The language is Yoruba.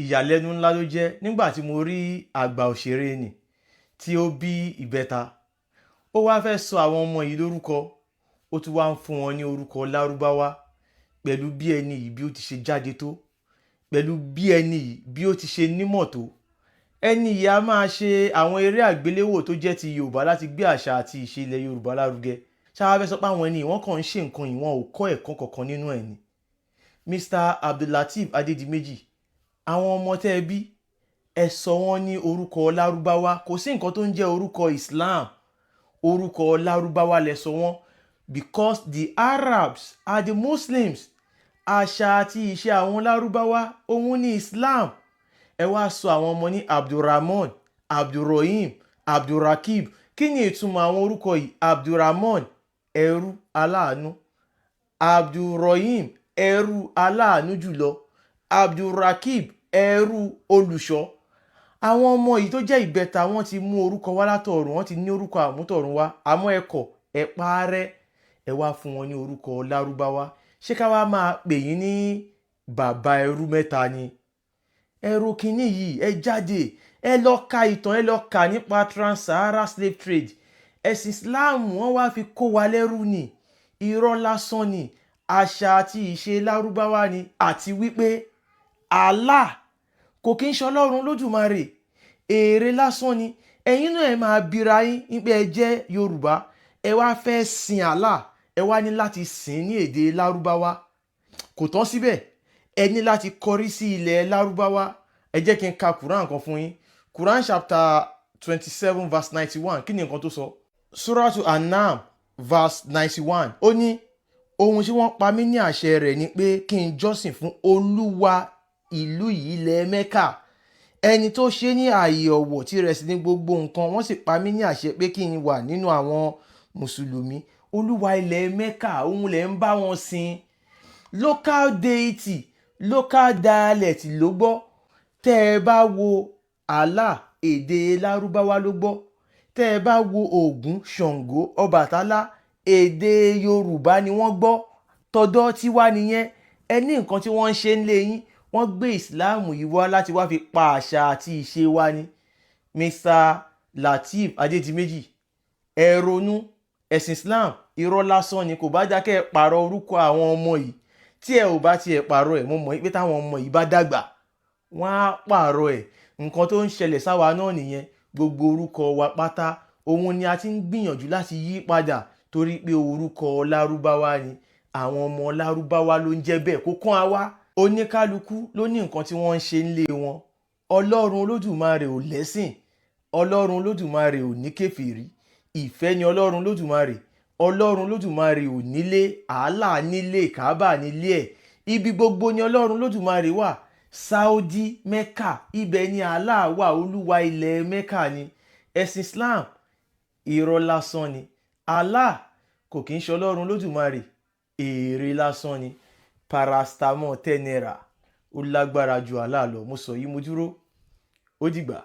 Ìyàlẹ́nu ńlá ló jẹ́ nígbà tí mo rí àgbà òṣèré nì tí ó bí ìbẹta. Ó wáá fẹ́ sọ àwọn ọmọ yìí lórúkọ, ó tún wáá ń fún wọn ní orúkọ Lárúbáwá. Pẹ̀lú bí ẹni yìí bí ó ti ṣe jáde tó, pẹ̀lú bí ẹni yìí bí ó ti ṣe nímọ̀ tó, ẹni yìí a máa ṣe àwọn eré àgbéléwò tó jẹ́ ti Yorùbá láti gbé àṣà àti ìṣe ilẹ̀ Yorùbá lárugẹ. Ṣáá fẹ́ sọ pé àwọn ẹni yìí wọ́n kàn ń ṣe nǹkan yìí, wọn ò kọ́ ẹ̀kọ́ kankan nínú ẹ̀ ni? Mr. Abdullateef Adédìméjì, àwọn ọmọ tẹ́ ẹ bí, ẹ sọ wọ́n ní orúkọ Lárúbáwá. Kò sí nǹkan tó ń jẹ́ orúkọ Islam. Orúkọ Lárúbáwá lẹ sọ wọ́n, because the Arabs are the Muslims. Àṣà àti ìṣe àwọn Lárúbáwá òun ní Islam. Ẹ wá sọ àwọn ọmọ ní Abdulrahman, Abdulrahim, Abdulrakib. Kí ni ìtumọ̀ àwọn orúkọ yìí? Abdulrahman, ẹrú aláàánú; Abdulrahim, ẹrú aláàánú jùlọ; Abdulrakib, ẹrú olùṣọ́. Àwọn ọmọ yìí tó jẹ́ ìbẹta, wọ́n ti mú orúkọ wá látọ̀run, wọ́n ti ní orúkọ àmútọ̀run wá, àmọ́ ẹ kọ̀, ẹ parẹ́, ẹ wá fún wọn ní orúkọ Lárúbáwá. Ṣé ká wá máa pè yín ní bàbá ẹrú mẹ́ta ni? Ẹrú kínní yìí, ẹ jáde, ẹ lọ ka ìtàn, ẹ lọ kà nípa Trans-Sahara slave trade. Ẹ̀sìn Islam, wọ́n wá fi kó wa lẹ́rú ni. Irọ́ lásán ni. Àṣà àti ìṣe Lárúbáwá ni, àti wípé Allah kò kí ń ṣe Ọlọ́run Lódùmarè, èrè lásán ni. Ẹ̀yin náà, ẹ máa bira yín wípé ẹ jẹ́ Yorùbá, ẹ wá fẹ́ sin Allah, ẹ wá ní láti sìn ní èdè Lárúbáwá. Kò tán síbẹ̀, ẹ ní láti kọrí sí ilẹ̀ Lárúbáwá. Ẹ jẹ́ kí n ka Quran kan fún yín. Quran chapter 27 verse 91. Kí ni nǹkan tó sọ? Suratu Anam verse 91. Ó ní ohun tí wọ́n pa mí ní àṣẹ rẹ̀ ni pé kí n jọ́sìn fún Olúwa ìlú yìí, ilẹ̀ Mẹ́kà, ẹni tó ṣe ní ààyè ọ̀wọ̀ tí rẹ̀ sì ní gbogbo nǹkan. Wọ́n sì pa mí ní àṣẹ pé kí n wà nínú àwọn mùsùlùmí. Olúwa ilẹ̀ Mẹ́kà, òun lẹ̀ ń bá wọn sìn. Local deity, local dialect ló gbọ́. Tẹ́ ẹ bá wo Allah, èdè Lárúbáwá ló gbọ́. Tẹ́ ẹ bá wo Ògún, Ṣàngó, Ọbàtálá, èdè Yorùbá ni wọ́n gbọ́. Tọ̀dọ̀ tiwa nìyẹn. Ẹ ní nǹkan tí wọ́n ń ṣe ń lé yín. Wọ́n gbé ìsìláàmù yìí wá láti wá fi pa àṣà àti ìṣe wa ni. Mr. Lateef Adédìméjì, ẹ ronú. Ẹ̀sìn Islam, irọ́ lásán ni. Kò bá dákẹ́ ẹ pààrọ̀ orúkọ àwọn ọmọ yìí. Tí ẹ ò bá tiẹ̀ pààrọ̀ ẹ̀, mo mọ̀ pé táwọn ọmọ yìí bá dàgbà, wọ́n á pààrọ̀ ẹ̀. Nǹkan tó ń ṣẹlẹ̀ sáwa náà nìyẹn. Gbogbo orúkọ wa pátá, òun ni a ti ń gbìyànjú láti yí padà, torí pé orúkọ Lárúbáwá ni. Àwọn ọmọ Lárúbáwá ló ń jẹ́ bẹ́ẹ̀. Kó kán a wá. Oníkálukú ló ní nǹkan tí wọ́n ń ṣe ńlé wọn. Ọlọ́run Olódùmarè ò lẹ́sìn. Ọlọ́run Olódùmarè ò ní kèfèrí. Ìfẹ́ ni Ọlọ́run Olódùmarè. Ọlọ́run Olódùmarè ò nílé. Àálà nílé, Kábà nílé ẹ̀. Ibi gbogbo ni Ọlọ́run Olódùmarè wà. Saudi, Mecca, ibẹ̀ ni Allah wà. Olúwa ilẹ̀ Mecca ni. Ẹ̀sìn Islam, irọ́ lásán ni. Allah kò kí ń ṣe Ọlọ́run Olódùmarè, èrè lásán ni. Paracetamol 10 naira, ó lágbára ju Allah lọ. Mo sọ yìí, mo dúró. Ó dìgbà.